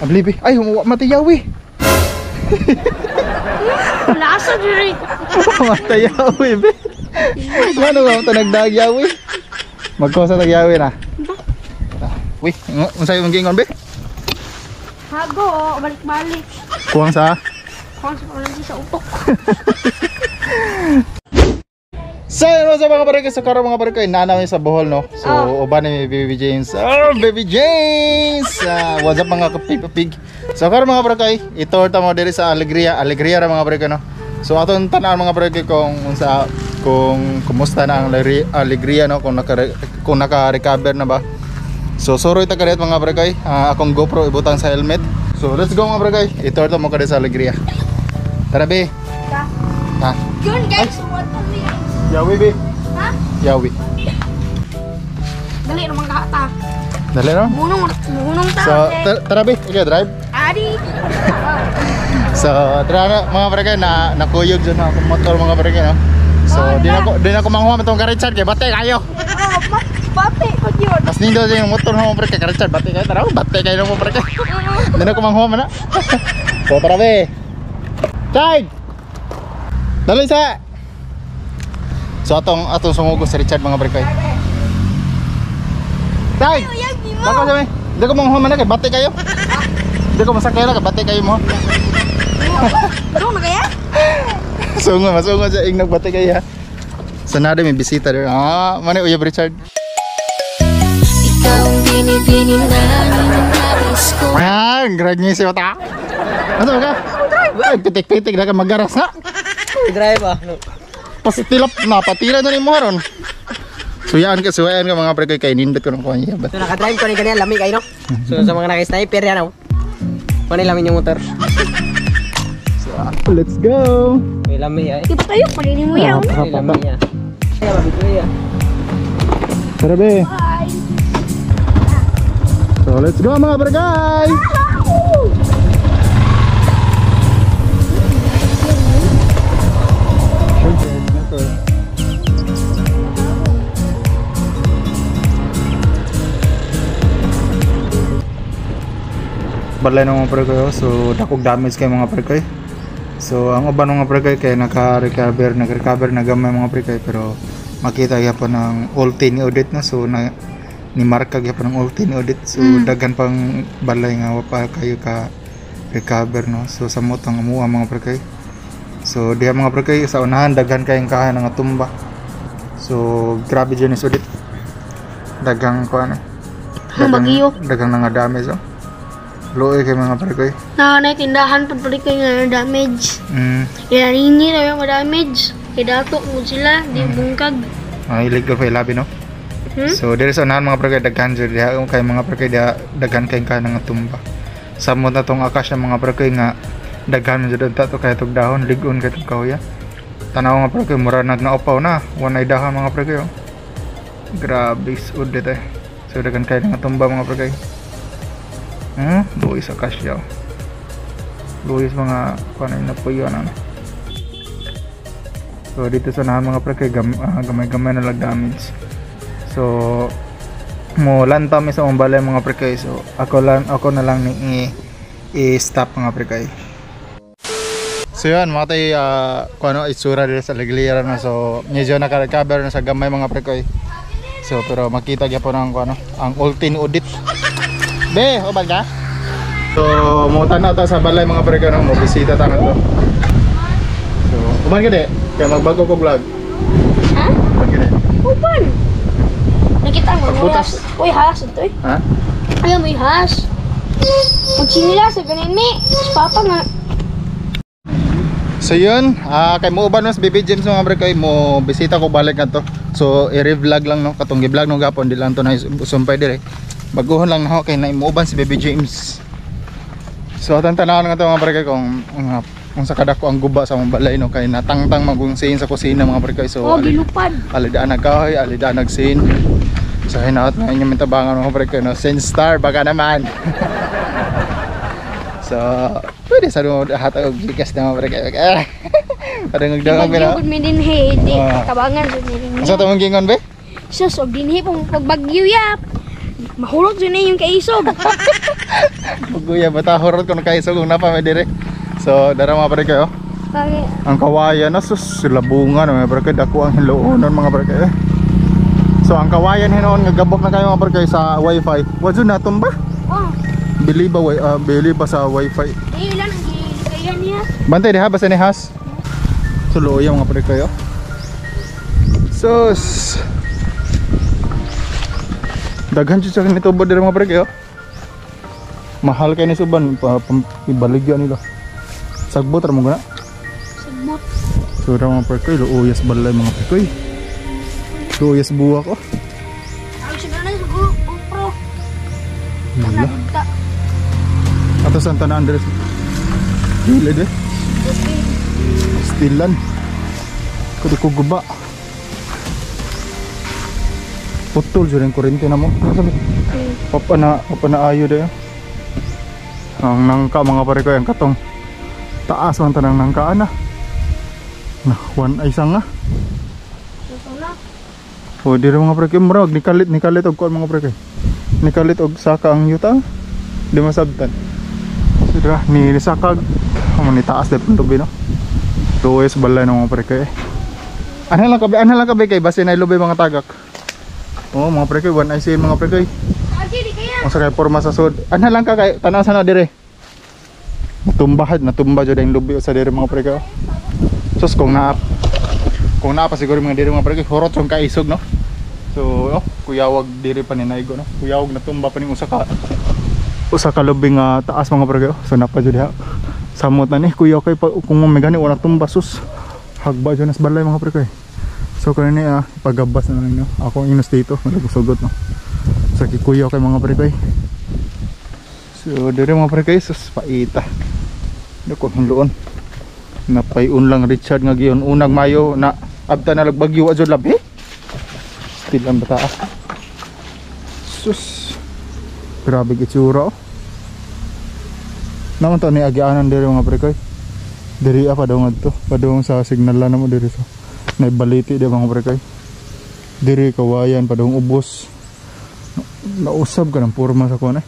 Ablibi. Ay, wa matayawi. Lasa diri. Matayawi be. Mano ba ito nagdagyawi? Magkosa tagyawi na. Uy, unsa imong giingon be? Hago, balik-balik. Kuwang sa? Kuwang sa ulan sa utok. So, yun sa mga barangay, sa karo mga barangay, nanawin sa Bohol, no? So, uban ni Baby James. Oh, Baby James! What's up mga kapipapig? So, karo mga barangay, ito ta mo diri sa Alegria. Alegria ra mga barangay, no? So, aton tan-awon mga barangay kung unsa, kung kumusta na ang Alegria, no? Kung naka-recover na ba. So, suroy ta karet mga barangay. Akong GoPro ibutang sa helmet. So, let's go mga barangay. Ito ta mo kare sa Alegria. Tara, be. Ta. Ha? Yun guys, what to me? Yawi, be. Ha? Yawi. Dali naman ka ta. Dali no? Munong ta. So, tara be, ikaw drive. Adi. So, tara na mga barangay, na nakuyog dyan akong motor mga barangay, no? So, di na ako manguha itong ka-Richard kay bate kayo. Bate ko yun. Mas nindo din yung motor mga barangay ka-Richard, bate kayo. Tara, bate kayo mga barangay. Di na ako manguha man na. So, tara be. Chard! Dali sa! So atong sungugo si Richard mga barangay. Tay! Bako sa mi. Di ko manguha man na kay bate kayo. Di ko masakay na kay bate kayo mo. Dong na kaya? Sungo, masungo sa ingnog bate kayo ha. So na may bisita there. Ah, mani uyab Richard. Ikaw ang binibini na ninanais ko. Ah, grag niya si mata. Ano ka? Ay, pitik-pitik na ka magaras na. Drive ah. Pasitilap na, patira na rin mo haron. Suyaan ka mga pre kay nindot ko ng kuha niya. So naka-drive ko ni ganyan, lami kayo no? So sa mga naka-sniper yan oh. Muna lami yung motor. So, let's go! May lami ay. Di ba tayo? Palinin mo yan. May lami yan. Kaya mabito yan. Tara be. Bye! So let's go mga barangay! Balay ng mga pre, so dakog damage kay mga pre. So ang uban mga pre kay naka-recover, nag-recover na gamay mga pre, pero makita gyapon ang ulti ni Odette na, so na ni marka gyapon ang ulti ni Odette. So daghan pang balay nga wa pa kayo ka recover no. So samot ang amuha mga pre. So diha mga pre sa unahan daghan kayong kahay nga tumba. So grabe jud ni Odette. Daghang kuan eh. Daghang, daghang nga damage oh. Luoy kay mga pre. Na tindahan pag balik kayo nga damage. Kaya hindi na yung damage. Kaya dato mo sila, di bungkag. Ay, illegal pa ilabi no. So diri sa unahan mga pre daghan jud diha kay mga pre diha daghan kay ka nga tumba. Samot na tong akasya mga pre nga daghan jud unta to kay tug dahon lig-on kay tug kahoya. Tanaw mga pre mura nag naupaw na, wanay dahon mga pre oh. Grabe sud dito eh. So daghan kay nga tumba mga pre. Luoy sa kasya. Luoy sa mga kuan na puyo na. So dito sa unahan mga pre kay gamay-gamay na lag damage. So mo lanta mi sa among balay mga pre kay. So ako na lang ni i-stop mga pre kay. So yun mga tay, kuno itsura dito sa Alegria na. So medyo naka-recover na sa gamay mga pre kay. So pero makita gyapon ang kuno ang ultin audit. Be, uban ka? So, mutan na ta sa balay mga pre no, mo bisita ta ngadto. So, uban ka di? Kaya magbago ko vlog. Ha? Uban ka di? Uban. Nakita mo Pagbutas. Uy, has ito eh. Ha? Ayaw, may has. Magsinila sa ganin mi. Papa nga. So yun, kay mo uban mas Baby James mga pre kay mo bisita ko balik ngadto. So, i-revlog lang no, katong gi-vlog no gapon di lang to na sumpay dire. Baguhon lang na kay na imuuban si Baby James. So atang tanawon nga to mga pre kung sa kadako ang guba sa among balay no kay natangtang magungsin sa kusina mga pre. So oh, gilupad. Alidaan nagkahoy, alidaan nagsin. So hinaot na inyong mintabangan mga pre no, sin star baka naman. So pwede sa do hatag og gikas na mga pre. Parang nagdangag Bagyo gud mi dinhi, di tabangan sa dinhi. Asa tamong gingon be? Sus, og dinhi pong pagbagyo ya. Mahulog jud na yung kaisog. Kuya, bata hurot kung kaisog kung napa may dire. So, dara mga pre kayo. Ang kawayan na sus labungan mga pre kay dako ang hiluonon mga pre kayo. So, ang kawayan hinuon nga gabok na kayo mga pre kay sa wifi. Wa jud natumba? Oh. Bili ba bili ba sa wifi? Eh, ilan ang kaya niya? Bantay diha basta ni has. So, luoy mga pre kayo. Sus. Daghan jud sa nito ba dire mga pre kayo. Mahal kay ni suban ibaligya nila. Sagbot ra mo guna. Sagbot. So ra mga pre kayo, luoy sa balay mga pre kayo. Luoy sa buwak oh. Ay sa ganan sa GoPro. Wala. Ato sa Santa Andres. Gilid eh. Stilan. Kudu ko guba. Putol jud ang kuryente na mo. Papa na ayo dayo. Ang nangka mga pare ko, ang katong taas man tanang nangka ana. Nah, one ay sanga. O dire mga pare ko, murag nikalit og kuan mga pare ko. Nikalit og saka ang yuta. Di masabtan. So dira ni sakag amo ni taas de lubi no. Luwes balay ng mga pare ko eh. Anha lang kabe kay base na lubi mga tagak. Oh mga pre koy, one IC mga pre koy. Ang sakay porma sa sud. Anha lang ka kay tanaw sa na dire. Natumba jud ang lubi sa dire mga pre koy. Sus kung naa pa siguro mga dire mga pre koy, hurot yung kaisog no. So oh, kuyawag dire pa ni naigo no. Kuyawag natumba pa ning usa ka lubi nga taas mga pre koy. So napa jud diha. Samot na ni kuya kay kung may gani wala tumba sus. Hagba jud nas balay mga pre koy. So kani pagabas na lang no. Ako ang inos dito, malagsugot no. Sa kikuyo kay mga pre koy. So dire mga pre koy, sus paita. Dako hinloon. Napayun lang Richard nga giyon unang Mayo na abta na lagbagyo wa jud labi. Still ang bata. Sus. Grabe itsura oh. Naman to ni agianan dire mga pre koy. Diri pa daw ngadto, padung sa signal na mo diri sa naibaliti di mga pre koy. Diri kawayan padung ubos. Nausab ka ng porma sa kuan eh.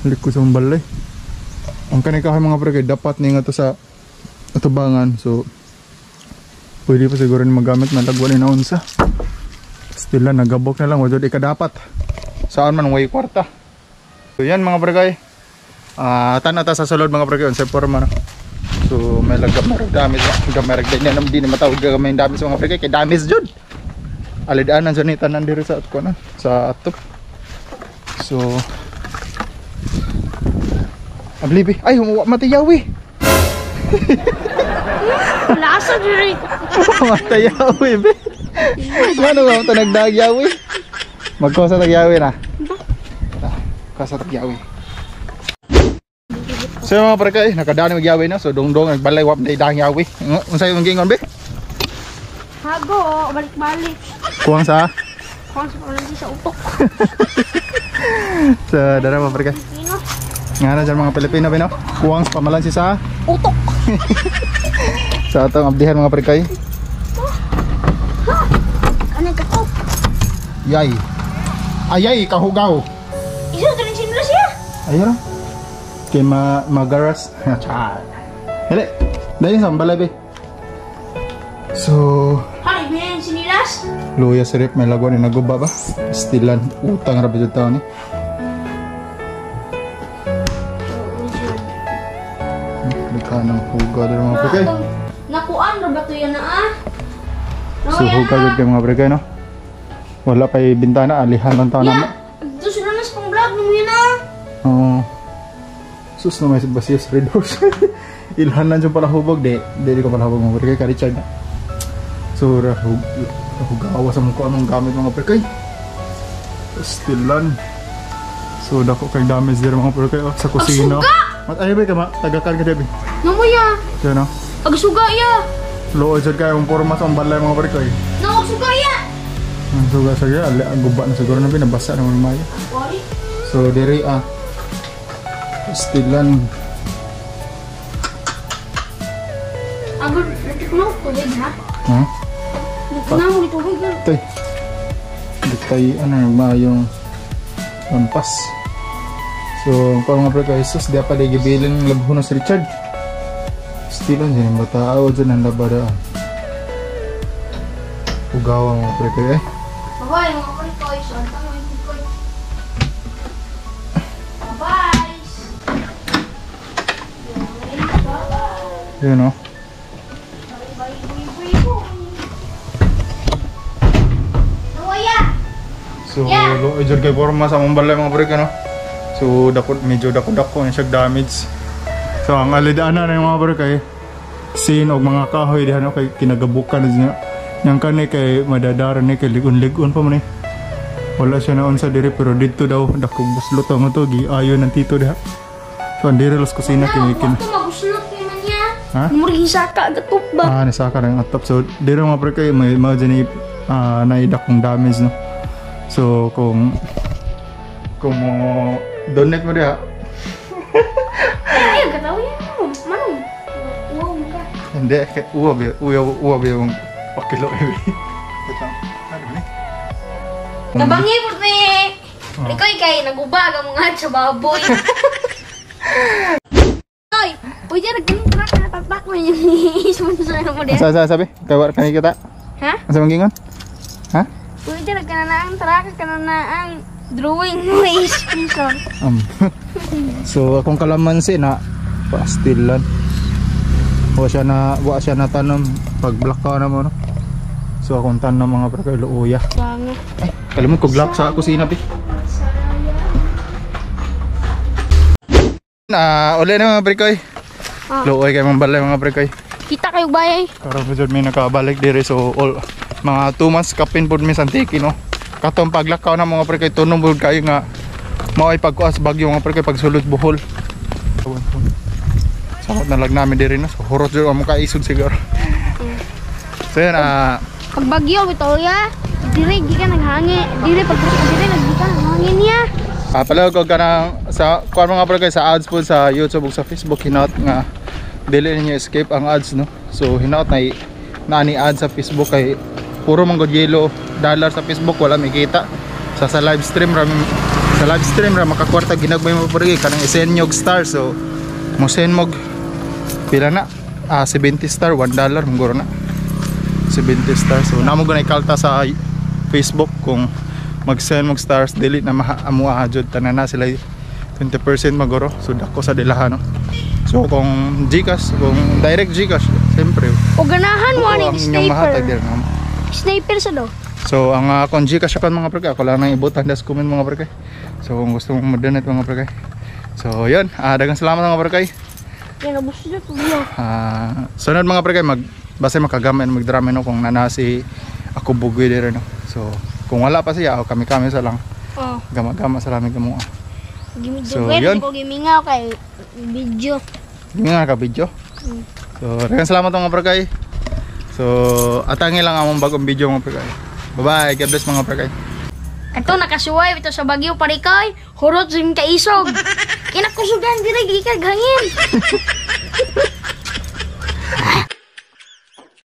Liko sa balay. Ang kani kahoy mga pre koy dapat ni nga to sa atubangan. So pwede pa siguro ni magamit na lagwan ni naunsa. Still na nagabok na lang wa jud ikadapat. Saan man way kwarta. So yan mga pre koy. Tanaw ta sa sulod mga pre koy unsay porma no. So may lagap na damage, gamay rag din di na matawag gamay damage mga pre koy kay damage jud. Alidaanan jud ni tanan diri sa kuan sa atop. So ablibi ay wa matayawi. Lasa diri. Matayawi be. Ngano ba ta nagdagyawi? Magkosa tagyawi na. Kosa tagyawi. So mga pre koy, nakadaan magyawi no. So dongdong nagbalay wap na idang yawi. Unsa imong giingon be? Hago, balik-balik. Kuwang sa? Kuwang sa palansi sa utok. So dara mga pre koy. Nga na dyan mga Pilipino be no. Kuwang sa pamalansi sa utok. Sa atong abdihan mga pre koy. Ano ka to? Yay. Ayay kahugaw. Iso tanin sinula siya. Ayun. Kay magaras. Char. Dali. Dali sa balay be. So, hi ben sinilas. Luya sirip may lagwan ni naguba ba? Stilan utang ra ba jud taon ni. Nagkanang huga diri mga pre koy. Nakuan ra ba to yan na ah? So huga jud kay mga pre koy no. Wala pay bintana alihan lang taon namo. Dito sila na sa pang vlog nimo yan ah. Oo. Sus na may basiyas red horse. Ilhan lang dyan pala hubog. Di ko pala hubog mga pre koy. Ka Richard na. So hugawa sa mukha anong gamit mga pre koy. Stilan. So dako kay damage diri mga pre koy. Oh, sa kusina. Mat ay ba ka ma tagakan ka debi. Namo ya. Diyan no. Agsuga ya. Luod jud kayo ang porma sa balay mga pre koy. No, agsuga ya. Ang suga sa gaya, ang guba na siguro na binabasa naman mayo. So diri ah. Stilan. Agad mo tubig ha? Ha? Nagkana mo tubig. Tay. Dito Natay ano maayong lampas. So ang mga pre kay sus di pa di gibilin labhon si Richard. Stilan dyan yung batao dyan ang labadaan. Ugawa mga pre kay eh. Bye mga pre koy. So antang mga koy. Bye. Yun o. So, yeah. Jud kay forma sa among balay mga pre no. So, dako medyo dako-dako ang siya damage. So, ang alidana na yung mga pre kay sin og mga kahoy diha no kay kinagabukan na niya. Yang kani kay madadara ni kay ligon-ligon pa man eh. Wala siya naon sa dire pero didto daw dakong buslot ang to giayo ng tito diha. So, andire los kusina kay kin. Mabuslot ni man niya. Ha? Murag hisaka gatop ba? Ah, nisaka lang atop. So, dire mga pre kay may mao dyan naidakong damage no. So, kung mo donate mo diha. Ay, katawa yan mo. Manong. Wow ka. Hindi, uwa ba yung pakilo eh. Wait lang. Ano ni? Tabangi po ni. Ikaw kay nagubag ang mga sa baboy. Oy, pwede na ganun truck na tatak mo yung sponsor mo diha. Asa sabi? Kay kani kita? Ha? Asa man gingon? Ha? Pwede na ka na ang truck ka na ang drawing mo sponsor. So akong kalamansi na pastilan. Wa siya na tanom pag blackout na mo no. So akong tanom mga pre kay luoya. Banga. Ay, kalimot ko glock sa kusina pi. Na uli na mga pre koy. Ah. Luoy kay mga balay mga pre koy. Kita kayo bayay. Karon jud may nakabalik dire so all mga 2 months kapin pud mi sa Antiki no. Katong paglakaw na mga pre kay tunom pud kayo nga mao ay pagkuas bagyo mga pre kay pagsulod Bohol. Sakot na lag namin diri no. So hurot jud ang makaisod siguro. So yun pag bagyo bitaw ya. Dire gikan naghangi. Dire pag dire naggikan naghangin niya. Palawag ko kanang sa kuan mga pre kay sa ads po sa YouTube ug sa Facebook hinaut nga dili ninyo escape ang ads no. So hinaut na naani ads sa Facebook kay puro man gud yellow dollar sa Facebook wala makita. Sa live stream ra makakwarta ginagmay mo pre kanang isend nyo og star so mo send mo pila na 70 star $1 muguro na 70 star. So namo gunay kalta sa Facebook kung mag-send mag stars dili na maamuha jud tanan na sila 20% maguro. So dako sa dilaha no. So kung GCash, kung direct GCash siyempre O ganahan mo ani sniper. Sniper sa do. So ang akong GCash account mga pre ako lang nang ibutan das comment mga pre. So kung gusto mong mag-donate mga pre. So yun, daghang salamat mga pre. Yan ubos na to. Sunod mga pre mag basta makagamit magdrama no kung nana si ako bugoy dire no. So kung wala pa siya o kami-kami sa lang. Oh. Gama-gama sa lamig mo. So, yun. Ko gimingaw kay video. Gimingaw ka video. So daghang salamat mga pre. So atangi lang among bagong video mga pre. Bye-bye. God bless mga pre. Kato nakasuway ito sa bagyo parikoy, hurot jud kaisog. Kinakusugan dire gikan hangin.